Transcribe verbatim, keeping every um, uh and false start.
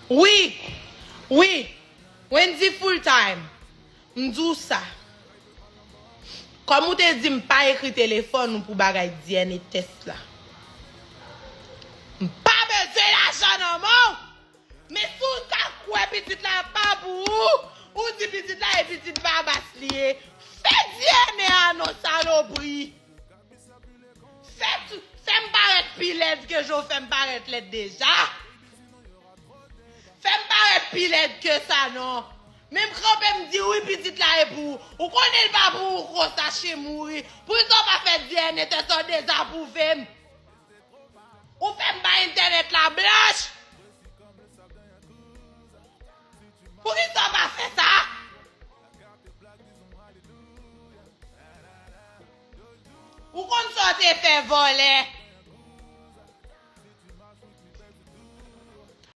Wi, wi, Wendy Full Time, m di w sa. Kòm ou te di m pa ekri telefòn ou pou bagay D N A test la. M pa bezwen lajan nan men w. Men si w ta kwè pitit la pa pou ou, ou di pitit la e pitit Babas li ye. Fè D N A a non, salopri. Fè, fè m parèt pi lèd ke jan w fè m parèt lèd deja. Fè m parèt pi lèd ke sa non. Men m kanpe m di wi pitit la e pou ou. Ou konnen l pa pou ou konsa chen mouri. Poukisa w pa fè D N A test sa w dezapwouve m? Ou fè m bay entènèt la blanch. Poukisa w pa fè sa? Ou konn sa w te fè vòlè?